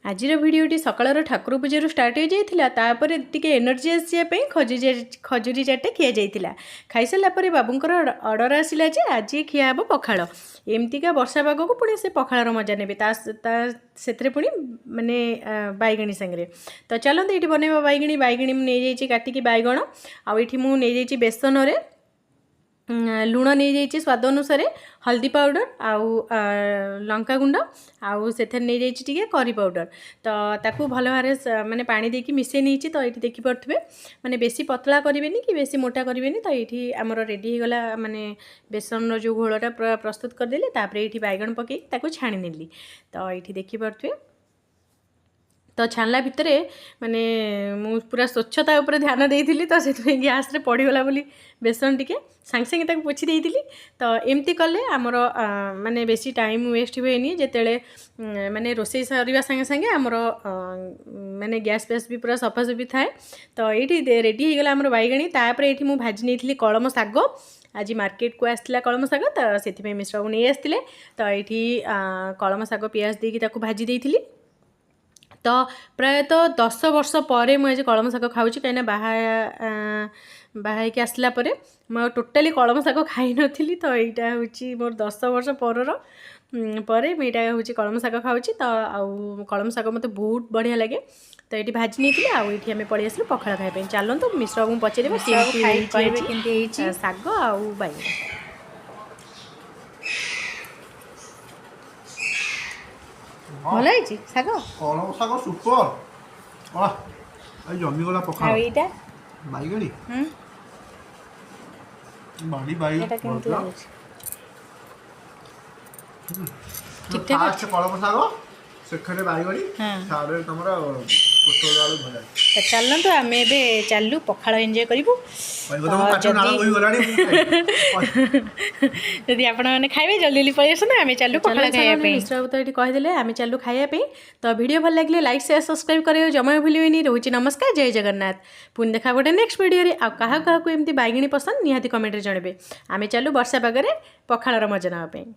ଆଜିର ଭିଡ଼ିଓଟି ସକାଳର ଠାକୁର ପୂଜାରୁ ଷ୍ଟାର୍ଟ ହୋଇଯାଇଥିଲା। ତାପରେ ଟିକେ ଏନର୍ଜି ଆସିବା ପାଇଁ ଖଜୁରୀ ଚାଟେ ଖିଆଯାଇଥିଲା। ଖାଇସାରିଲା ପରେ ବାବୁଙ୍କର ଅର୍ଡ଼ର ଆସିଲା ଯେ ଆଜି ଖିଆ ହେବ ପଖାଳ। ଏମିତିକା ବର୍ଷା ପାଗକୁ ପୁଣି ସେ ପଖାଳର ମଜା ନେବେ, ତା ତା ସେଥିରେ ପୁଣି ମାନେ ବାଇଗଣୀ ସାଙ୍ଗରେ। ତ ଚାଲନ୍ତୁ, ଏଇଠି ବନେଇବା ବାଇଗଣୀ। ବାଇଗଣୀ ମୁଁ ନେଇଯାଇଛି କାଟିକି ବାଇଗଣ, ଆଉ ଏଇଠି ମୁଁ ନେଇଯାଇଛି ବେସନରେ ଲୁଣ ନେଇଯାଇଛି ସ୍ୱାଦ ଅନୁସାରେ, ହଳଦୀ ପାଉଡ଼ର ଆଉ ଲଙ୍କାଗୁଣ୍ଡ, ଆଉ ସେଥିରେ ନେଇଯାଇଛି ଟିକେ କରି ପାଉଡ଼ର। ତ ତାକୁ ଭଲ ଭାବରେ ମାନେ ପାଣି ଦେଇକି ମିଶାଇ ନେଇଛି। ତ ଏଇଠି ଦେଖିପାରୁଥିବେ, ମାନେ ବେଶୀ ପତଳା କରିବେନି କି ବେଶୀ ମୋଟା କରିବେନି। ତ ଏଇଠି ଆମର ରେଡ଼ି ହେଇଗଲା, ମାନେ ବେସନର ଯେଉଁ ଘୋଳଟା ପୁରା ପ୍ରସ୍ତୁତ କରିଦେଲି। ତାପରେ ଏଇଠି ବାଇଗଣ ପକାଇକି ତାକୁ ଛାଣି ନେଲି। ତ ଏଇଠି ଦେଖିପାରୁଥିବେ। ତ ଛାଣିଲା ଭିତରେ ମାନେ ମୁଁ ପୁରା ସ୍ୱଚ୍ଛତା ଉପରେ ଧ୍ୟାନ ଦେଇଥିଲି, ତ ସେଥିପାଇଁ ଗ୍ୟାସ୍ରେ ପଡ଼ିଗଲା ବୋଲି ବେସନ ଟିକେ ସାଙ୍ଗେ ସାଙ୍ଗେ ତାକୁ ପୋଛି ଦେଇଥିଲି। ତ ଏମିତି କଲେ ଆମର ମାନେ ବେଶୀ ଟାଇମ୍ ୱେଷ୍ଟ ହୁଏନି। ଯେତେବେଳେ ମାନେ ରୋଷେଇ ସରିବା ସାଙ୍ଗେ ସାଙ୍ଗେ ଆମର ମାନେ ଗ୍ୟାସ୍ ଫ୍ୟାସ୍ ବି ପୁରା ସଫାସୁଫି ଥାଏ। ତ ଏଇଠି ରେଡ଼ି ହେଇଗଲା ଆମର ବାଇଗଣୀ। ତାପରେ ଏଇଠି ମୁଁ ଭାଜି ନେଇଥିଲି କଳମ ଶାଗ। ଆଜି ମାର୍କେଟକୁ ଆସିଥିଲା କଳମ ଶାଗ, ତ ସେଥିପାଇଁ ମିଶ୍ରବାବୁ ନେଇ ଆସିଥିଲେ। ତ ଏଇଠି କଳମ ଶାଗ ପିଆଜ ଦେଇକି ତାକୁ ଭାଜି ଦେଇଥିଲି। ତ ପ୍ରାୟତଃ 10 ବର୍ଷ ପରେ ମୁଁ ଆଜି କଳମ ଶାଗ ଖାଉଛି, କାହିଁକିନା ବାହା ହେଇକି ଆସିଲା ପରେ ମୁଁ ଆଉ ଟୋଟାଲି କଳମ ଶାଗ ଖାଇନଥିଲି। ତ ଏଇଟା ହେଉଛି ମୋର 10 ବର୍ଷ ପରେ ମୁଁ ଏଇଟା ହେଉଛି କଳମ ଶାଗ ଖାଉଛି। ତ ଆଉ କଳମ ଶାଗ ମୋତେ ବହୁତ ବଢ଼ିଆ ଲାଗେ। ତ ଏଇଠି ଭାଜି ନେଇଥିଲି, ଆଉ ଏଇଠି ଆମେ ପଳେଇ ଆସିଲୁ ପଖାଳ ଖାଇବା ପାଇଁ। ଚାଲନ୍ତୁ, ମିଶ୍ର ବାବୁଙ୍କୁ ପଚାରିବା ମିଶ୍ର ବାବୁ କେମିତି ଖାଇକି ହେଇଛି କହିବେ ଆଜି କେମିତି ହେଇଛି। ଶାଗ ଆଉ ବାଇଗଣ। ଭଲ ହେଇଛି ଶାଗ? କଳମ ଶାଗ ସୁପର। ଆଃ, ଆଜି ଜମିଗଲା ପଖାଳ। ଆଉ ଏଇଟା? ବାଇଗଣୀ। ବାଡ଼ି ବାଇଗଣ। ଏଇଟା କେମିତି ଲାଗୁଛି? ଠିକ୍ ଠାକ୍। ଫାଷ୍ଟ କଳମ ଶାଗ, ସେକେଣ୍ଡ ବାଇଗଣୀ, ଥାର୍ଡରେ ତମର ପୋଟଳ ଆଳୁ ଭଜା। ତ ଚାଲନ୍ତୁ, ଆମେ ଏବେ ଚାଲୁ ପଖାଳ ଏନ୍ଜୟ କରିବୁ। କହିବ ତ ତ ମୋ ପାଟିରୁ ନାଳ ଯଦି ବୋହିଗଲାଣି, ମୁଁ ଖାଇବି। ଯଦି ଆପଣମାନେ ଖାଇବେ, ଜଲ୍ଦି ଜଲ୍ଦି ପଳେଇ ଆସନ୍ତୁ। ଆମେ ଚାଲୁ ପଖାଳ ଚାଲନ୍ତୁ ଖାଇବା ସାଙ୍ଗମାନେ, ପାଇଁ। ମିଶ୍ର ବାବୁ ତ ଏଇଠି କହିଦେଲେ, ଆମେ ଚାଲୁ ଖାଇବା ପାଇଁ। ତ ଭିଡ଼ିଓ ଭଲ ଲାଗିଲେ ଲାଇକ୍, ସେୟାର, ସବସ୍କ୍ରାଇବ୍ କରିବାକୁ ଜମା ବି ଭୁଲିବେନି। ରହୁଛି, ନମସ୍କାର, ଜୟ ଜଗନ୍ନାଥ। ପୁଣି ଦେଖା ଗୋଟେ ନେକ୍ସଟ ଭିଡ଼ିଓରେ। ଆଉ କାହାକୁ କାହାକୁ ଏମିତି ବାଇଗଣୀ ପସନ୍ଦ, ନିହାତି କମେଣ୍ଟରେ ଜଣାଇବେ। ଆମେ ଚାଲୁ ବର୍ଷା ପାଗରେ ପଖାଳର ମଜା ନେବା ପାଇଁ।